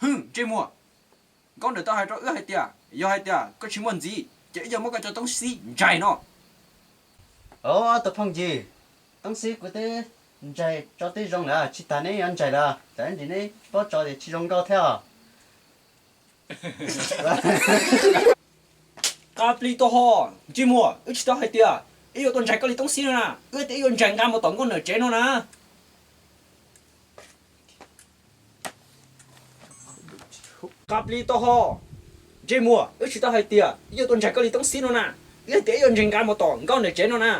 Hwm, ntsej muag, nkauj ntawm tau hais rau wb hais tias yog hais tias koj tsis muaj ntxiv ces wb yuav muab koj cov toob xib ntsais no. Ob tug phooj ywg, toob xib kuv twb ntsais tso twb zoo lawm, tsis tas neb yuav ntsais lawm, tsam ib ntsis neb paub tso tias tsis zoo nkauj thiab os. Qab plig tau ho, ntsej muag, wb tsis tau hais tias wb yuav tuaj ntsais koj li toob xib no na, wb tias wb yuav ntsais nqa mus tom nkauj ntawm tsev no na. Qab plig tau ho, ntsej muag, wb tsis tau hais tias wb yuav tuaj ntsais koj li toob xib no na, wb tias wb yuav ntsais nqa mus tom nkauj ntawm tsev no na.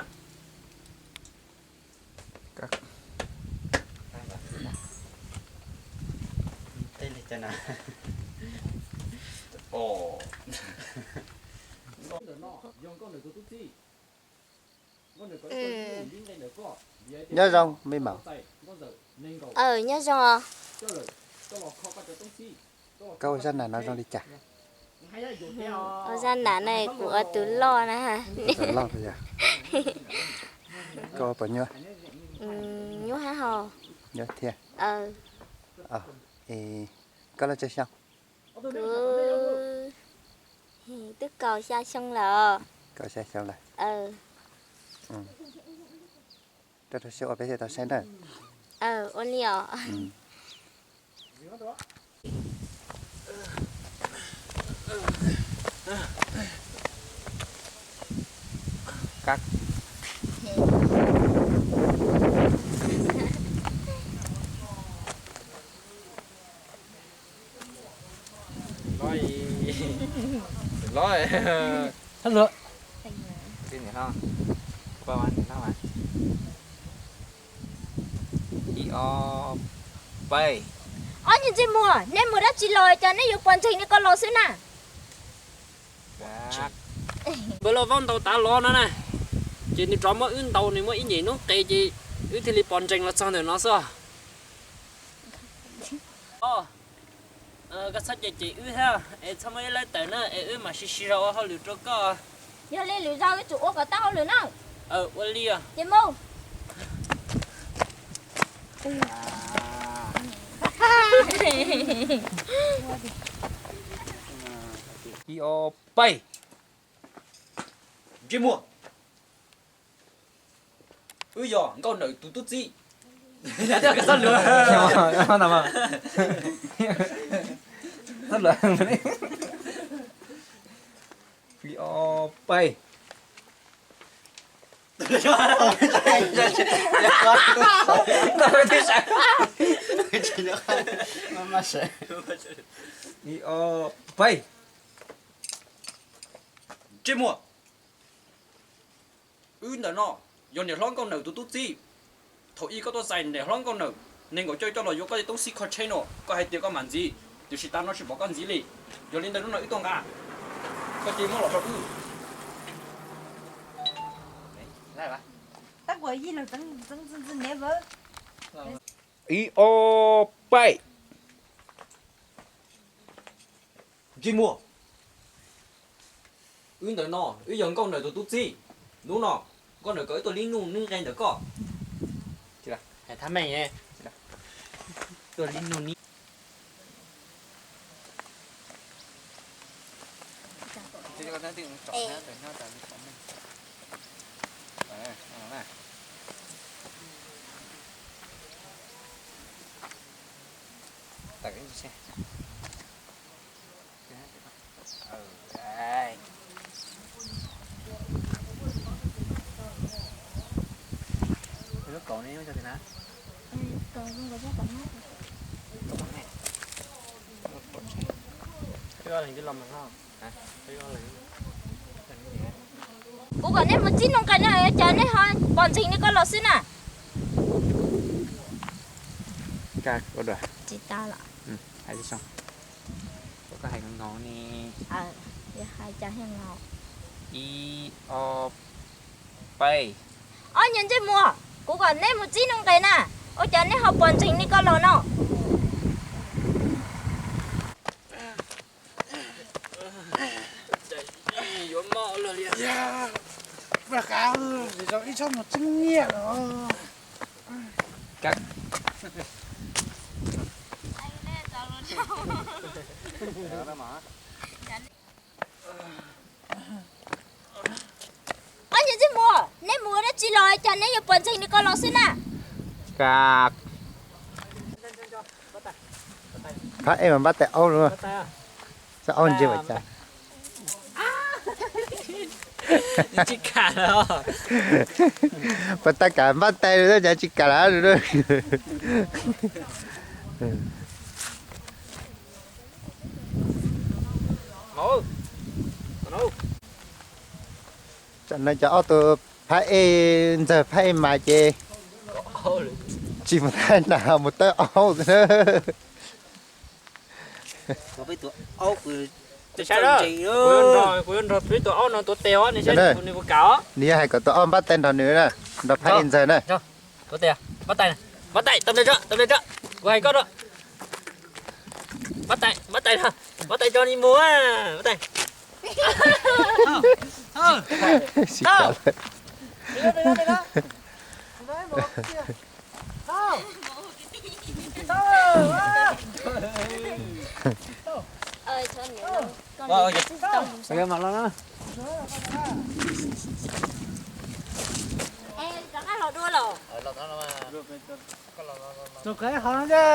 Nyob zoo me maum. Nyob zoo os. Koj ua zaj nam no zoo li cas? Ua zaj nam no kuv ua tus loj na. Tus loj yog koj ua puas nyuaj? Nyuaj hab ho. Nyuaj thiab. Koj loj tsawg xyoo? Kuv twb kaum xya xyoo lawm. Kaum xya xyoo lawm. Rau rau siab ua peb thiaj tau saib na. Ua li os. Ib ob peb. Ob niag ntsej muag, neb mus dab tsi los cas neb yuav pom ntseeg li ko los xwb na? Npawg Lauj Vaub ntaus tav los no na, ces nws rov muab wb ntaus nws muaj ib nyuag hnub qes ces wb thiaj li pom ntseeg los txog ntawm no xwb. Koj txhob cem cem wb thiab es txhob muab wb laib tawm na es wb mam sib sib zog ua hauj lwm rau koj. Yog li lwm zaus wb tsum ua kom tau hauj lwm na. Ua li os. Ces mus. Ib ob peb. Ntsej muag, wb yog nkauj ntawm tus tub txib. Ib ob peb. Ib ob peb. Ntsej muag, wb ntawm no yog niam hlob nkauj ntawm tus tub txib. Thaum ub koj tuaj txais niam hlob nkauj ntawm nees nkaum caug coj los yuav koj tej toob xib kho tsheb no, koj hais tias koj mam ntxiv, tiam sis tav no tsis pom koj ntxiv li. Yog li ntawd hnub no wb tuaj nqa, koj cia li muab los rau wb. Ib ob peb. Ntsej muag, wb ntawm no wb yog nkauj ntawm tus tub txib. Hnub no nkauj ntawm kom wb tuaj lib nuj nqe ntawm koj. Hais thab meej, tuaj lib nuj ni. Lub kaus ne, kuv kom nej mus txib nuj nqes no cas nej ho pom ntseeg li ko los xwb na. Tsis tau los. Hais li, hais li ne. Ib ob peb. Ob niag ntsej muag, kuv kom neb mus txib nuj nqes na, ua cas neb ho pom ntseeg li ko los no? Yuav mob luaj li. Vaj qab, ib txhob mus txib nyiaj os. Ob niag ntsej muag, neb mus ua dab tsi los cas neb yuav pom ntseeg nws ko los xwb na? Ka, phab ej mas npaj tais aub, xyov aub ntsia ua cas. Tsis kam lawm. Puas tau kam npaj tais lawm, cas tsis kam lawm. Tam no cov ob tug phab ej ntxawg phab ej mas ces tsis mus thaij nas, mus tawb aub xwb na. Kuv yuav nrog peb tus aub no tuav tes os, nws saib nws puas kam os. Nws yog hais kom tus aub npaj tais nrog nws na, nrog phab ej ntxawg na. Tuav tes, npaj tais, npaj tais, tau pliag tso, tau pliag tso. Kuv hais koj no. Npaj tais, npaj tais, npaj tais tso nws mus, npaj tais. Rov qab los dua los. Tus kheev hov no.